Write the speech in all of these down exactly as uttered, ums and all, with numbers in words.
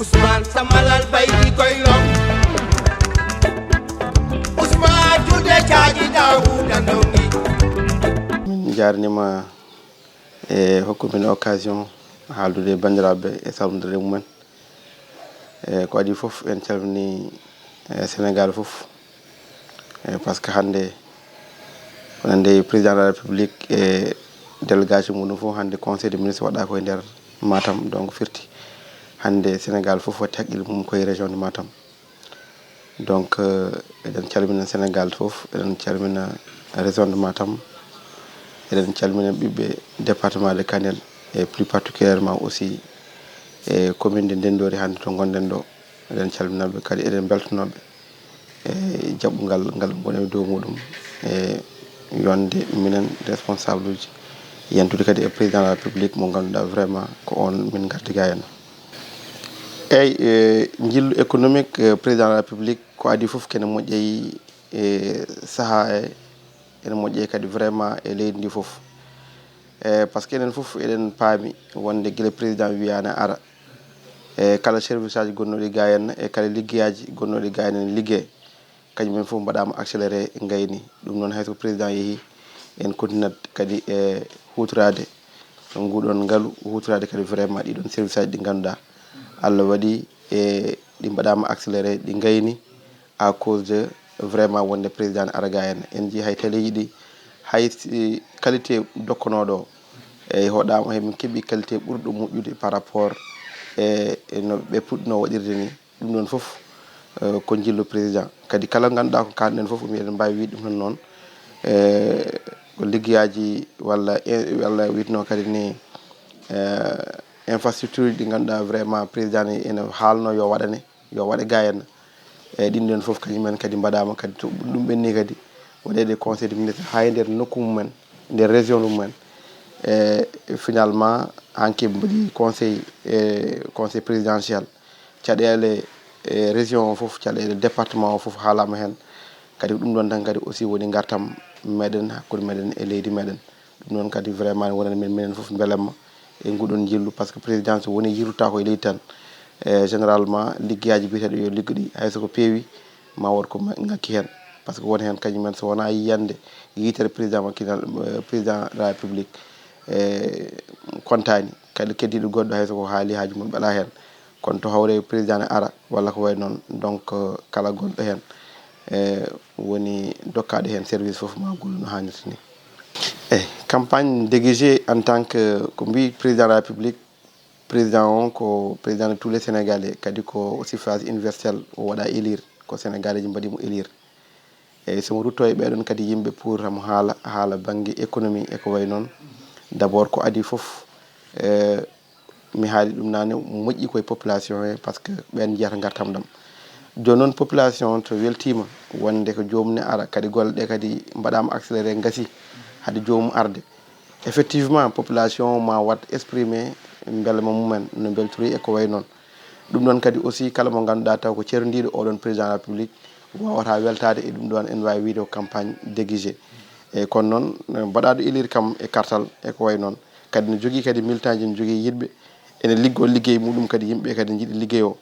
Usman Samalal Baydi Koylo. Usman Jude Caji Dawuda Ndongi. Min jarnima e hokku min occasion haaldude e banndiraaɓe e salmonndirde mumen. E ko adii fof, en calmini e Sénégal fof. E par ce que hannde, wonande président de la République e délégation muɗum fof, hannde conseil de ministre waɗa ko e nder Matam, donc firti hannde Sénégal fof watti haqqille mum koye région de Matam. Donc euh, eɗen calmina Sénégal fof, eɗen calmina région de Matam, eɗen calmina ɓiɓɓe département de Kanel, et plus particulièrement aussi e commune de Ndendori hannde to ngonɗen ɗo. Eɗen calminaɓe kadi, eɗen beltanoɓe e jaɓɓungal ngal mboɗen e dow muɗum, e yonde minen responsable uji, yentude kadi e président de la République mo ngannduɗaa vraiment ko on min ngardi ga henna. Eyyi, e njillu économique, e président de la République ko adii fof kene moƴƴay e sahaa e, ene moƴƴay kadi vraiment e leydi ndi fof. E par ce que enen fof eɗen paami wonde gila président wiyani ara, e kala service aji gonnoɗi ga henna e kala liggeyaaji gonnoɗi ga henna ne liggee, kañum en fof mbaɗama accéléré, ngayni. Ɗum noon, hayso président yeehi, en continuat kadi e huutoraade nguɗon ngalu, huutoraade kadi vraiment ɗiɗon service aji ɗi ngannduɗaa Allah waɗi e ɗi mbaɗama accéléré, ɗi ngayni à cause de vraiment wonde président ne ara ga henna. En njii hay taleeji ɗi, hay si qualité dokkanooɗo o, eyyi, hoɗama he min keeɓi qualité ɓurɗo moƴƴude par rapport e e no ɓe puɗɗino waɗirde ni. Ɗum ɗon fof e ko njillu président. Kadi kala ngannduɗaa ko kaanɗen fof, ko mbiɗen mbaawi wiide ɗum tan noon, e ko liggeyaaji walla e walla wiyetnoo kadi ni e infrastructure ji ɗi ngannduɗaa vraiment président ne ene haalno yo waɗane, yo waɗe ga henna. Eyyi, ɗin ɗon fof kañum en kadi mbaɗama kadi, to ɗum ɓenni kadi waɗeede conseil de ministre haa e nder nokku mumen, nder région mumen. E finalement, hanki mbaɗi conseil e conseil présidentiel, caɗeele e région o fof, caɗeele département o fof haalama heen. Kadi ko ɗum ɗon tan kadi aussi woni ngartam meɗen, hakkunde meɗen e leydi meɗen. Ɗum noon kadi vraiment ne wonani min, minen fof mbelamma e nguɗon njillu, par ce que président so woni yirlotako e leydi tan, e généralement liggeyaji biyeteɗo yo liggo ɗi, hayso ko peewi ma won ko ma-, ngakki heen. Par ce que won heen kañum en so wona yiyande yitere président Macky Sall, e président de la République, e kontani. Kadi keddiɗo goɗɗo hayso ko haali haaju mum ɓela heen. Kono to hawre président ne ara walla ko way noon, donc kala gonɗo heen e woni dokkaɗo heen service fof ma gollu no haanirta ni. Eyyi, campagne déguisée en tant que, ko mbi président de la République, président on ko président de tous les Sénégalais, kadi ko suffrage universel o waɗa élire, ko Sénégalais ji mbaɗi mo élire. Eyyi, somo rutto e ɓeɗon kadi yimɓe pour hamo haala, haala banggue économie e ko way noon. D'abord ko adi fof, e mi haali ɗum nane, moƴƴi koye population he, par ce que ɓen jiyata gartam ɗam. Joni noon population to weltima wonde ko joomum ne ara, kadi golle ɗe kadi mbaɗama accéléré, gasi hade joomum arde. Effectivement population ma wat exprimé belamma mumen no beltori e ko way noon. Ɗum ɗon kadi aussi kala mo ngannduɗaa taw ko ceerndiiɗo oɗon président de la République wawata weltaade e ɗum ɗon, en waawi wiide ko campagne déguisée. Eyyi, kono noon, e mbaɗaɗo élire kam e kartal e ko way noon, kadi ne jogii kadi militant ji, ne jogii yiɗɓe, ene liggo liggey muɗum kadi, yimɓe kadi njiɗi liggey o.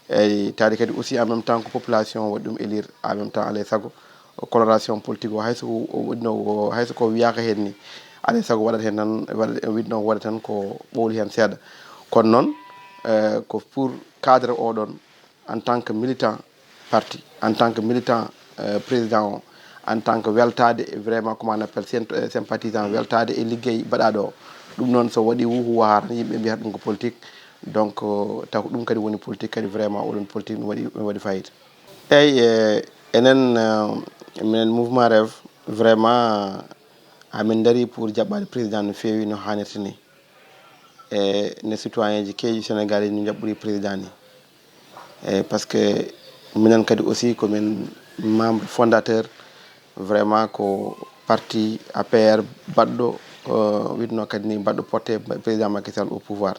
Eyyi, taade kadi aussi en même temps ko population waɗi ɗum élire, en même temps alay saago coloration politique o, hayso o waɗino o, hayso ko wiyaka heen ni, alay saago waɗat heen tan, waɗat, wiɗno waɗa tan ko ɓowli heen seeɗa. Kono noon e ko pour cadre oɗon, en tant que militant parti, en tant que militant e président o, en tant que weltade e vraiment, comment on appelle, syn-, e sympathisant, weltade e liggey mbaɗaɗo o. Ɗum noon so waɗi wuhu waha tan yimɓe mbiyata ɗum ko politique. Donc taw ko ɗum kadi woni politique kadi, vraiment oɗon politique ne waɗi, ne waɗi fayida. Eyyi, e enen e minen mouvement Rêve, vraiment amin daari pour jaɓɓade président no feewi, no haanirta ni. E no citoyen ji keeji Sénégal ni jaɓɓori président ni. E par ce que minen kadi aussi ko min membre fondateur, vraiment ko parti A P R baɗɗo, e wiɗno kadi ni baɗɗo porté président Macky Sall au pouvoir.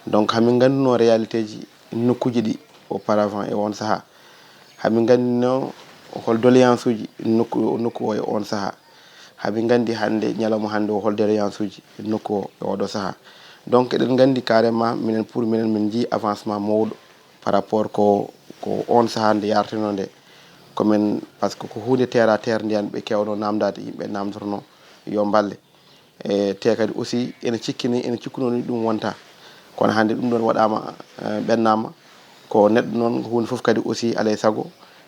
Donc hamin gannduno réalité ji nokkuji ɗi auparavant e on saaha. Hamin gandino hol doléance uji nokku, nokku o e on saaha. Hamin gandi hande, ñalawma hande o, hol doléance uji nokku o e oɗo saaha. Donc eɗen gandi carrément minen pour minen min jii avancement mawɗo par rapport ko ko on sahaa nde yartino nde, komin, par ce que ko huunde terre à terre ndiyan ɓe kewno namdade, yimɓe namdotono yo mballe. E te kadi aussi ene cikkini, ene cikkunoo ni ɗum wonta, kono hannde ɗum ɗon waɗaama, eh, ɓennaama. Ko neɗɗo noon, ko huunde fof kadi aussi alay sago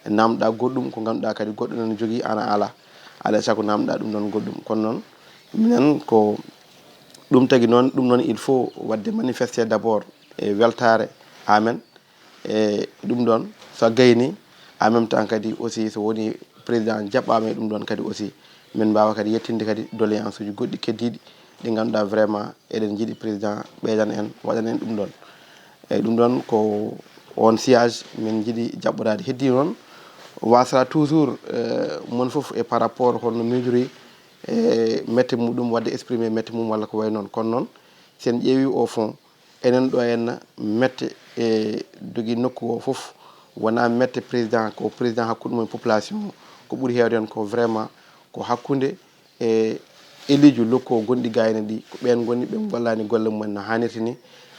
namdoɗaa goɗɗum ko ngannduɗaa kadi goɗɗo nana jogii, aan a alaa. Alay sago namdoɗaa ɗum ɗon goɗɗum. Kono noon minen ko ɗum tagi noon, ɗum noon il faut waɗde manifester d'abord e weltaare amen. E ɗum ɗon so gayni, en même temps kadi aussi so woni président jaɓɓaama e ɗum ɗon kadi aussi, min mbaawa kadi yettinde kadi doléance uji goɗɗi keddiiɗi ɗi ngannduɗaa vraiment eɗen njiɗi président ɓeydana en, waɗana en ɗum ɗon. E ɗum ɗon ko on sillage min njiɗi jaɓɓoraade. Heddi noon wasra toujours, eh, mon fof e par rapport holno miijori e mette muɗum, waɗde exprimer mette mum walla ko way noon. Kono noon, si en ƴeewi au fond, enen ɗo henna mette e dogi nokku o fof, wonaa mette président, ko président hakkunde mum e population o. Ko ɓuri heewde hen ko vraiment ko hakkunde e éluji locaux gonɗi gayne ɗi, ko ɓeen ngoni ɓe ngollaani golle mumen no haanirta ni.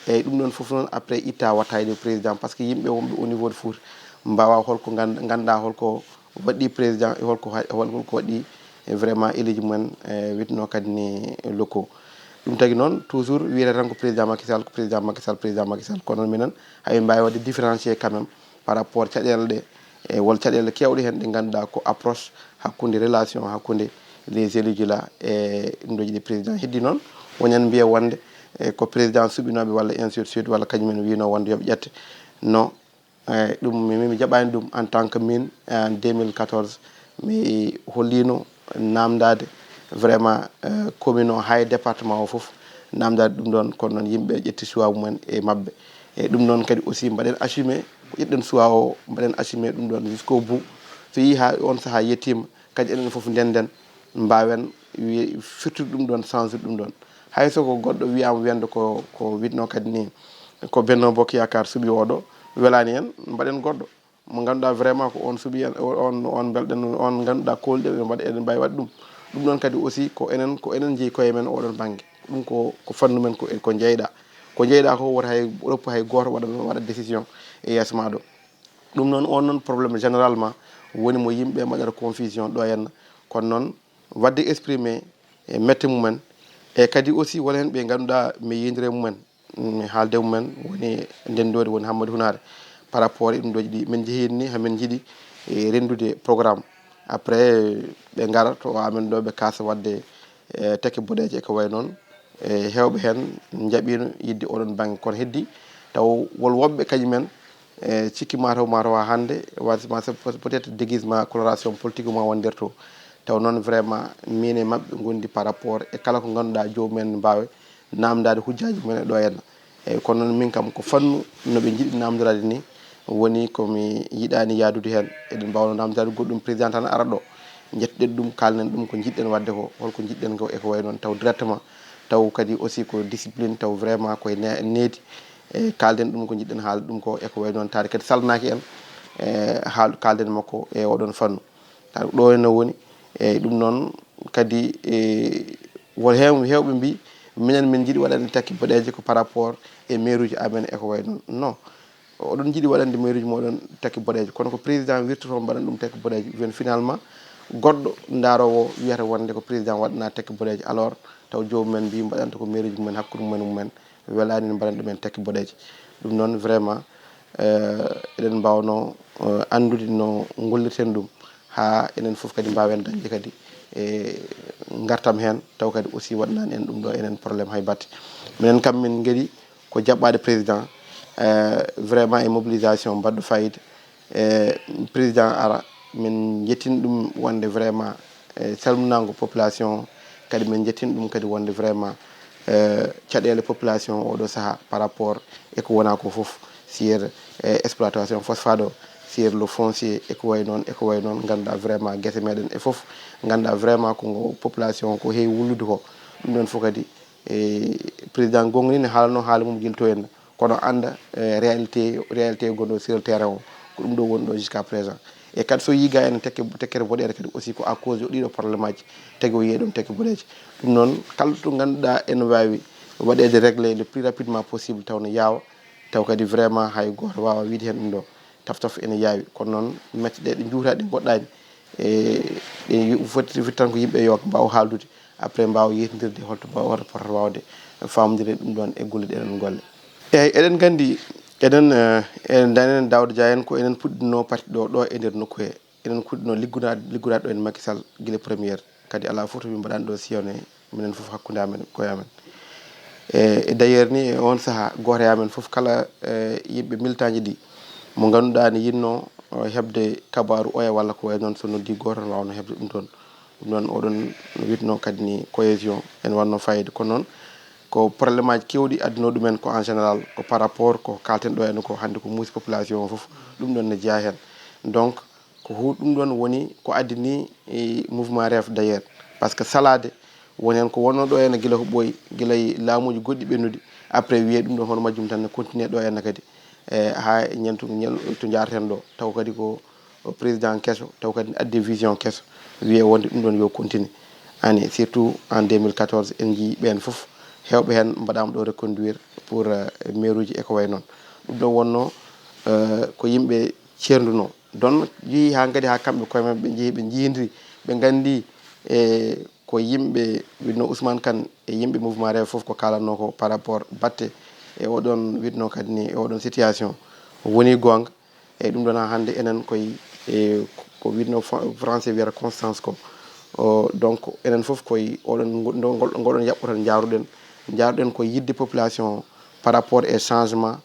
Eyyi, ɗum ɗon fof noon après itta watta e dow président, par ce que yimɓe wonɓe au niveau de Fouta mbawa holko gand-, ganda holko waɗɗi président e holko ha-, holko waɗɗi e vraiment éluji mumen, e witno kadi ni locaux. Ɗum tagi noon toujours wiyata tan ko président Macky Sall, ko président Macky Sall, président Macky Sall. Kono noon minen haɓe mbawi waɗde différencier quand même par rapport caɗele ɗe, e wol caɗele kewɗe hen ɗe ganduɗa ko approche hakkude relation hakkude les élus là e ɗum ɗo jiɗi président. Heddi noon woni en mbiya wonde, e ko président suɓinoɓe walla ainsi de suite walla kañumen wino wonde yoɓe ƴette. Non, eyyi, ɗum mi, mi, mi jaɓani ɗum en tant que min, en deux mille quatorze, mi hollino namdade vraiment, eh, commune o, hay département o fof, namdade ɗum ɗon, kono noon yimɓe ƴetti choix mumen e mabɓe. E ɗum noon kadi aussi mbaɗen assumer, ko ƴetten choix o, mbaɗen assumer ɗum ɗon jusqu'au bout. So yii ha on saaha yettima, kadi enen fof ndenden, mbawen wi-, firtude ɗum ɗon, changer ɗum ɗon. Hay so ko goɗɗo wiyama wiyande ko, ko witno kadi ni ko Benno Bokk Yaakaar suɓi oɗo, welani en, mbaɗen goɗɗo mo ganduɗa vraiment ko on suɓi en, on, on belɗen, on ganduɗa kolɗe ɓe mbaɗa, eɗen mbawi waɗde ɗum. Ɗum ɗon kadi aussi ko enen, ko enen jeeyi koye men oɗon banggue. Ɗum ko, ko fannu men, ko, ko jeyɗa. Ko jeyɗa ko wota hay ɗoppo hay goto waɗa, waɗa décision e yeeso ma ɗo. Ɗum noon, on noon problème généralement woni mo yimɓe mbaɗata confusion ɗo henna. Kono noon, waɗde exprimer e mette mumen, e kadi aussi won hen ɓe ganduɗa mi yidiri e mumen, mi haalde e mumen, woni ndendori, woni Hammadi Hunaare. Par rapport e ɗum ɗo ɗi min jeeyi ni, hamin jiiɗi, e, rendude programme. Après, ɓe ngara to amen ɗo, ɓe kasa waɗde, e, tekke boɗeeje e ko way noon. E, hewɓe hen jaɓino yidde oɗon banggue, kono heddi taw wol woɓɓe kañumen, e, cikki mataw, mataw ha hande, wa-, ma se-, peut-être déguisement, coloration politique ma wondir to. Taw noon vraiment min e mabɓe gondi par rapport e kala ko ganduɗa jomumen mbawi namdade hujjaji mumen e ɗo henna. Eyyi, kono noon min kam ko fannu no ɓe jiiɗi namdorade ni, woni ko mi yiɗani yaadude hen. Eɗen mbawno namdade goɗɗum, président tan ara ɗo, jettoɗen ɗum, kalden ɗum ko jiɗɗen wadde ko, holko jiɗɗen ko e ko way noon, taw directement, taw kadi aussi ko discipline, taw vraiment koye ne-, needi, e kalden ɗum ko jiɗɗen haalde ɗum ko e ko way noon, taade kadi salnaki en, e haal-, kalden makko e oɗon fannu. Taade ko ɗo henna woni, eyyi, ɗum noon kadi, e won hew-, hewɓe mbi minen min jiiɗi waɗande tekke boɗeeje ko par rapport e maire uji amen e ko way noon. Non, oɗon jiiɗi waɗande maire uji moɗon tekke boɗeeje, kono ko président wirtoto mbaɗan ɗum tekke boɗeeje. Wen finalement goɗɗo ndarowo wiyata wonde ko président waɗana tekke boɗeeje, alors taw jomumen mbi mbaɗanta ko maire uji mumen hakkude mumen mumen, welani en mbaɗan ɗumen tekke boɗeeje. Ɗum noon vraiment, eh, eɗen mbawno, eh, andude no gollirten ɗum ha enen fof kadi mbawen dañde kadi e gartam hen, taw kadi aussi waɗanani en ɗum ɗo enen problème hay batte. Minen kam min gari ko jaɓɓade président, eh, vraiment e mobilisation mbaɗɗo fayida. E président ara, min jettin ɗum wonde vraiment, e salminago population o, kadi min jettin ɗum kadi wonde vraiment, e caɗele population o oɗo saaha par rapport e ko wona ko fof, sur, e exploitation phosphate o, sur le foncier e ko way noon, e ko way noon, ganduɗa vraiment guese meɗen e fof, ganduɗa vraiment ko ngo population o ko heewi wullude ko. Ɗum ɗon fof kadi, e président gonga ni ne haalano haala mum guila to henna, kono anda, e réalité, réalité gonɗo sur le terrain o, ko ɗum ɗo woni ɗo jusqu'à présent. E kadi so yiga en tekke, tekkere boɗere kadi aussi ko à cause de ɗiɗo problème aji tagi o yiye ɗum tekke boɗeje. Ɗum noon, kala to ganduɗa ene wawi waɗede réglé le plus rapidement possible, taw no yawa, Taw kadi vraiment hay gooto waawa wiide heen ɗum ɗo. Taf taf ene yaawi, kono noon mette ɗe, ɗe njuuta, ɗe ngoɗɗaani. E ɗe yu-, foti, foti tan ko yimɓe yo mbaaw haaldude, après mbaawa yeewtidirde holto mbaawata, potata waawde faamodire ɗum ɗoon e golle ɗe eɗen ngolla. Eeyi, eɗen nganndi, eɗen, eh, eɗen nganndi Daouda Dia en ko enen puɗɗinoo parti ɗo, ɗo e nder nokku he. Eɗen kuɗɗinoo liggudaade, liggudaade ɗo en Macky Sall gila première. Kadi alaa fof to min mbaɗaani ɗo sillonné, minen fof hakkunde amen, koye amen. E, e d'ailleurs ni, e oon sahaa, gooto e amen fof kala, e, yimɓe militant ji ɗi, mo ngannduɗaa ne yiɗnoo, o, heɓde kabaaru oya walla ko wayi noon, so noddi gooto ne waawnoo heɓde ɗum toon. Ɗum noon, oɗon witnoo kadi ni cohésion ene wannoo fayida. Kono noon, ko problème aji keewɗi addunoo ɗumen ko en général, ko par rapport ko kaalten ɗo henne ko hannde ko muusi population o fof, ɗum ɗoon ne jeyaa heen. Donc, ko hu-, ɗum ɗoon woni ko addi ni, e, mouvement Rêve d'ailleurs. Parce que salaade, woni heen ko wonnoo ɗo henne gila ko ɓooyi, gila e laamuuji goɗɗi ɓennuɗi, après wiyee ɗum ɗo hono majjum tan ne continue ɗo henne kadi. E, haa ñaltu, ñal-, to njaarten ɗo, taw kadi ko o président keso, taw kadi addi vision keso, wiyee wonde ɗum ɗoon yo continue. Ani, surtout en deux mille quatorze, en njii ɓeen fof, heewɓe heen mbaɗaama ɗo reconduire pour, euh, maire uji e ko wayi noon. Ɗum ɗoon wonnoo, euh, ko yimɓe ceerndunoo. Ɗoon yehi haa ngadi haa kamɓe koye maɓɓe ɓe njehi, ɓe njiidiri, ɓe nganndi, e, ko yimɓe witnoo Ousmane Kane e yimɓe mouvement Rêve fof ko kaalatnoo ko par rapport batte e oɗon witnoo kadi ni e oɗon situation woni goonga. E ɗum ɗoon haa hannde enen koye, e, ko witnoo fa-, français wiyata constance ko. O, donc enen fof koye oɗon ngo-, ngo-, ngoɗon yaɓɓoton njaaruɗen, njaaruɗen ko yiɗde population par rapport e changement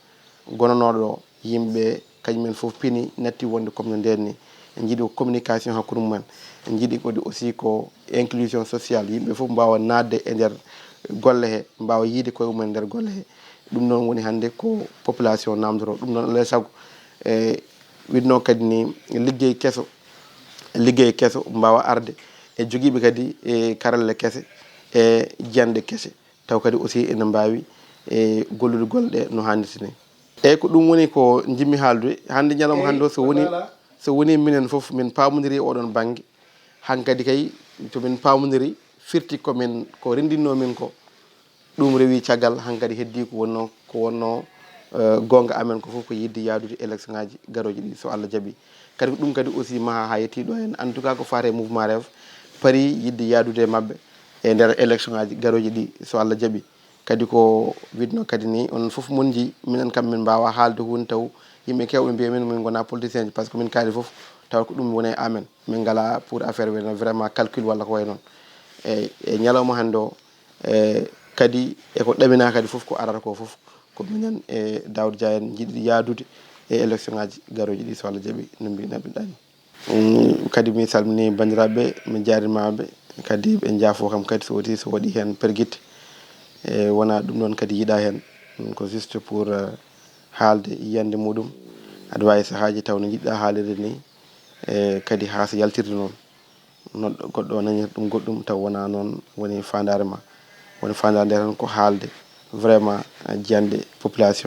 gonanooɗo ɗo, yimɓe kañum en fof pini natti wonde comme no ndeen ni. En njiɗi ko communication hakkunde mumen. En njiɗi kadi aussi ko inclusion sociale, yimɓe fof mbaawa naatde e nder golle he, mbaawa yiyde koye mumen nder golle he. Ɗum noon woni hannde ko population naamndoroo. Ɗum noon alaa e sago, e, witnoo kadi ni liggey keso, liggey keso mbaawa arde e jogiiɓe kadi e karalle kese e jiyannde kese. Taw kadi aussi ene mbaawi, e, gollude golle ɗe no haanirta ni. Eeyi, ko ɗum woni ko njiɗmi haaldude. Hannde ñalawma hannde o, so woni, so woni minen fof min paamondiri oɗon bannge, hankadi kay to min paamondiri, firti ko min, ko renndinno min ko, ɗum rewi caggal, hankadi heddi ko wonnoo, ko wonnoo, eh, goonga amen ko fof ko yiɗde yaadude élection ngaji garooji ɗi so Allah jaɓi. Kadi ko ɗum kadi aussi maha haa yetti ɗo heen. En tout cas, ko faati e mouvement Rêve, paari yiɗde yaadude e maɓɓe e nder élection ngaji garooji ɗi so Allah jaɓi. Kadi ko witnoo kadi ni, onon fof mon njii, minen kam min mbaawa haalde huunde taw yimɓe keewɓe mbiya min min ngonaa politicien ji, par ce que min kaali fof taw ko ɗum woni e amen. Min ngalaa pour affaire wiyeteno vraiment calcul walla ko wayi noon. E, e ñalawma hannde o, e, kadi e ko ɗaminaa kadi fof ko arata ko fof ko minen e Daouda Dia en njiɗi yaadude e élection ngaji garooji ɗi so Allah jaɓi no mbiɗa, mbiɗa ni. Mm, kadi mi salmini banndiraaɓe, mi jaarnimaɓe, kadi ɓe njaafo kam kadi so woti, so waɗi heen pergitte. E, wona ɗum ɗoon kadi yiɗa heen. Ɗum ko juste pour, eh, haalde yiyannde muɗum. Aɗa waawi sahaaji taw no njiɗɗa haalirde ni, e, kadi haa so yaltirde noon. Noon goɗɗo o nanirta ɗum goɗɗum taw wona noon woni faandaare ma. Woni faandaare nde tan ko haalde vraiment, eh, jiyannde population.